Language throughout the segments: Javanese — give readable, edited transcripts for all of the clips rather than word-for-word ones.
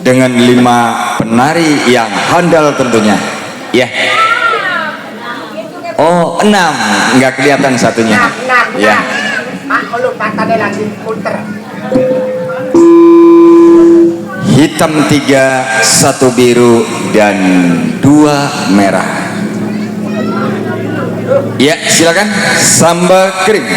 Dengan 5 penari yang handal tentunya. Ya. Oh, 6, nggak kelihatan satunya. 6, Ya. Mak lompatane lagi muter. Hitam 3, 1 biru, dan 2 merah. Ya, silakan Sambal Kering.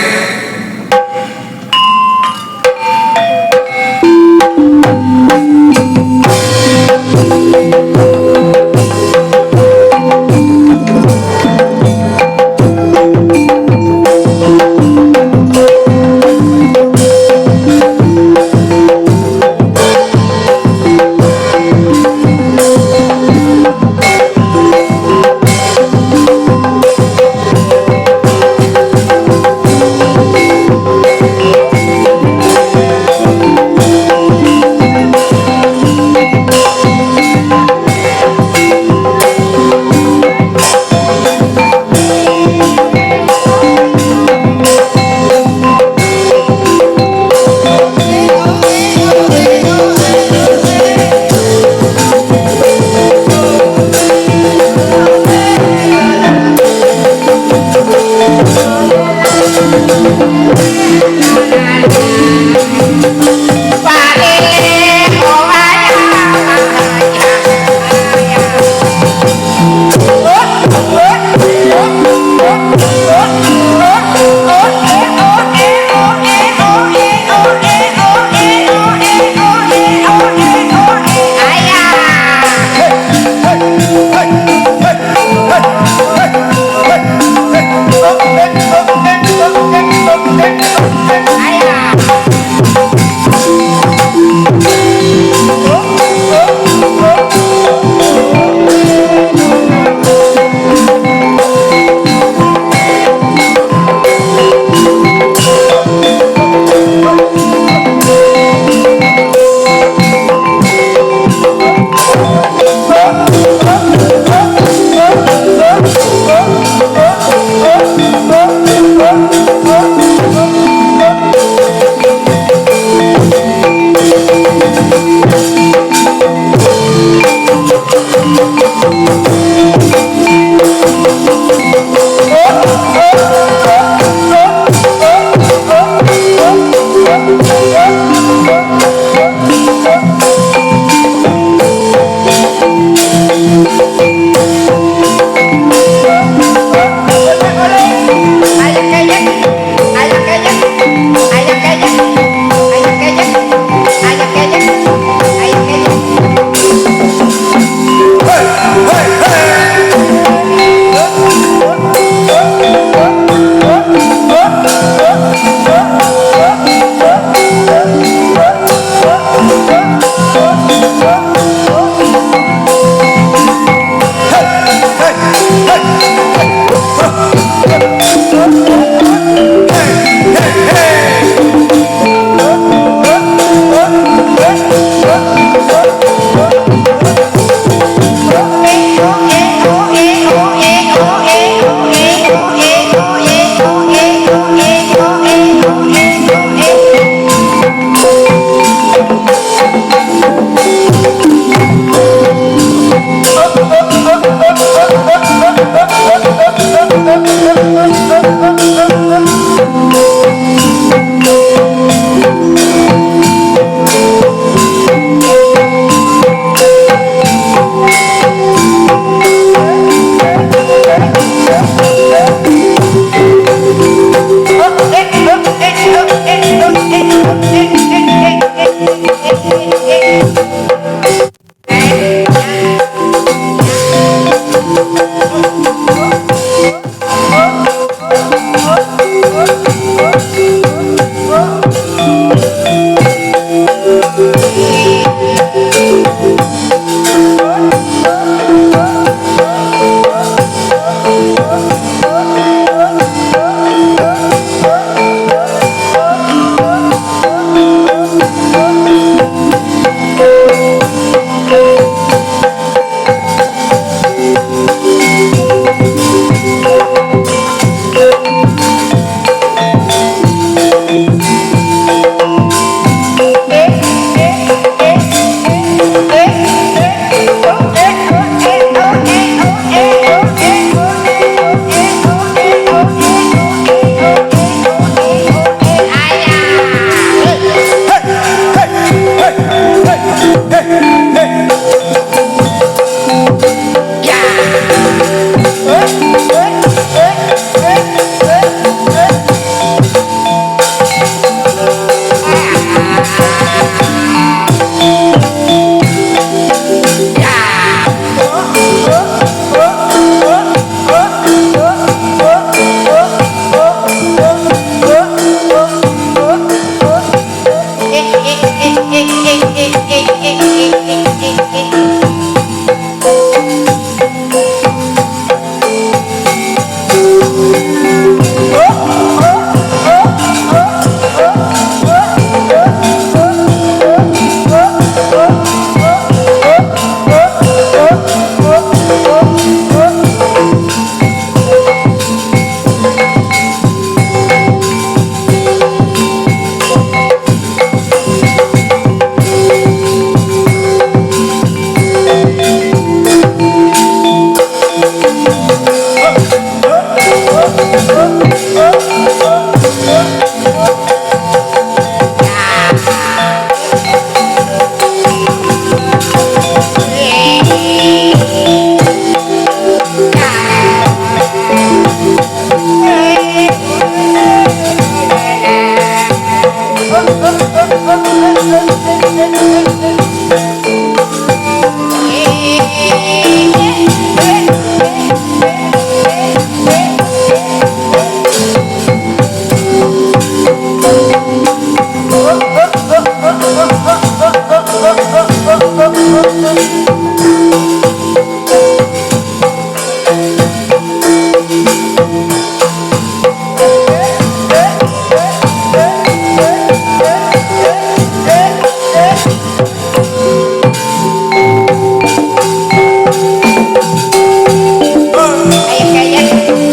Ayo kayek.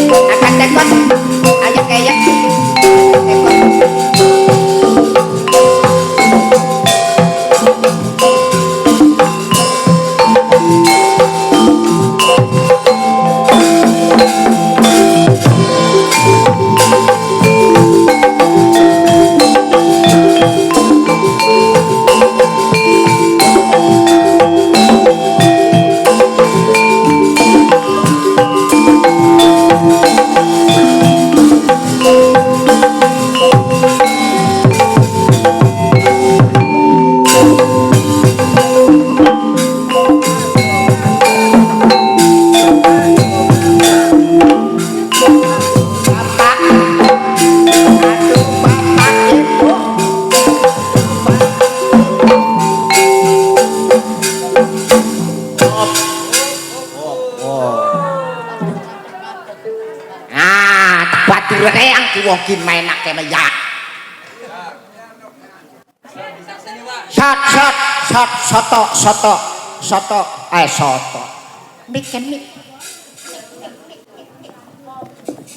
Akan tekon. Ayo kayek. Tekon. Bapak. Aduh, bapak ibu. Ah, batur reang ki wong ki mainake meyak. Sot sot sot soto soto soto eh soto. Mik mik.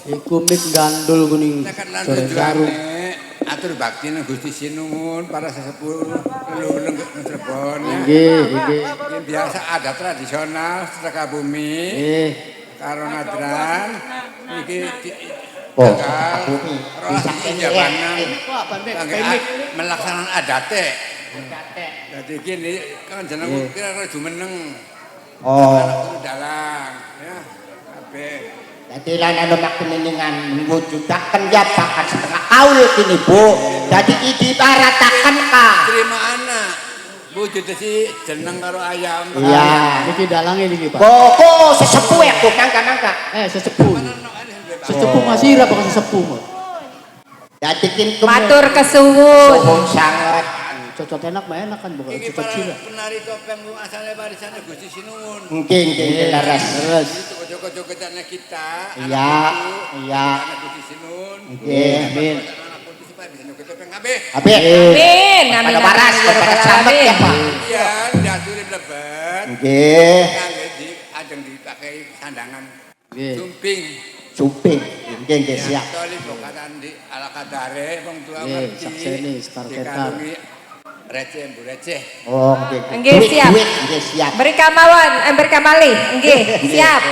Iku mik gandul kuning. Tekan lan Sore saru. tujuane atur bakti nang Gusti Sinuwun para sesepuh leluhur nang Cirebon ya. Nggih, nggih. Ini biasa ada tradisional sedekah bumi Nggih. karo nadran iki Oh, tanggal bumi. rolas Bisa kene. jabanan melaksanakan adate. Dadi gini kan jeneng kira kira jumeneng. Oh. Anak dalang ya. Kabeh. Jadi lan anu makiningan mewujudaken ya bahkan setengah kaul kini Bu. Jadi iki dibarataken ka. Terima anak. Wujud si jeneng karo ayam. Iya. Niki dalange niki, Pak. Koko sesepuh ya kok nangka nangka. Eh, sesepuh. Sesepuh masih ira bakal sesepuh. Mo. Dadi kin Matur kesuwun. Suwun sanget. Cocok enak mah enak kan bukan Iki cocok para sira. penari topeng ku asale warisane Gusti Sinuwun. Nggih nggih nggih leres. Leres. Itu kocok-kocokane kita. anak Iya, putu, iya. Anak Gusti Sinuwun. Nggih. Amin. Anak putu supaya bisa joget topeng kabeh. Kabeh. Amin. Amin. Pada waras, amin, ya pada rabbal slamet ya, alamin. Pak. Iya, diaturi mlebet. Nggih. Kangge di ajeng dipakai sandangan. Nggih. Sumping. Suping. Nggih nggih siap. Toli bokatan di ala kadare wong tua Nggih, ngerti. sakseni, sekar ketar. Dikalungi receh mbu receh. Oh nggih. Nggih, siap. Duit nggih siap. Beri kamawan, eh, beri kamali. Nggih, siap.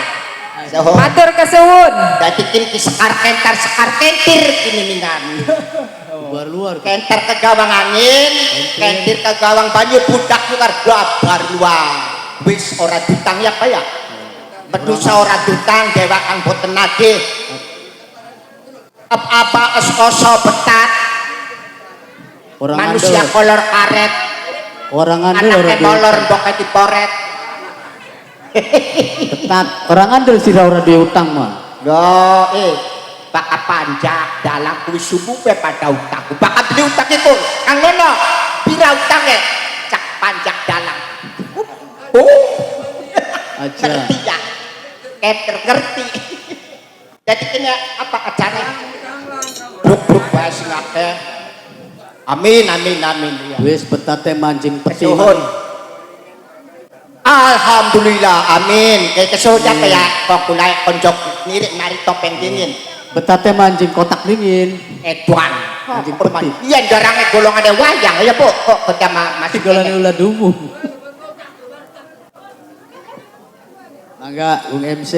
So, Matur kesuwun. dadi kin ki sekar kentar sekar kentir kini mingan. Luar luar. Kentar ke gawang angin, kentir ke gawang banyu budak juga babar luar. Wis ora ditang ya Pak ya. Medusa ora ditang dewa kang boten nagih. Apa es oso betat, Orang manusia ngandel. kolor karet, Orang ngandel anake ora duwe. molor mboke diporet. Ketat. Orang ngandel sira ora duwe utang mah. Loh, eh, baka panjak dalam kuwi sumupe pada utang. Baka beli utang iku, kang ngono. Pira utange? Cak panjak dalang. Oh, Aja. ngerti ya. Keter ngerti. Jadi kena apa acara? Bruk-bruk bae sing akeh. Amin amin amin ya. Wis betate mancing peti. Kesuhun. Alhamdulillah, amin. Kayak kesuhun ya kayak kok kulai konjok nirik nari topeng dingin. Betate mancing kotak dingin. Edan. Anjing peti. Iya, darangnya golongannya wayang ya, Bu. Kok ketama masih Golongan ulah dumu. Mangga Bung MC.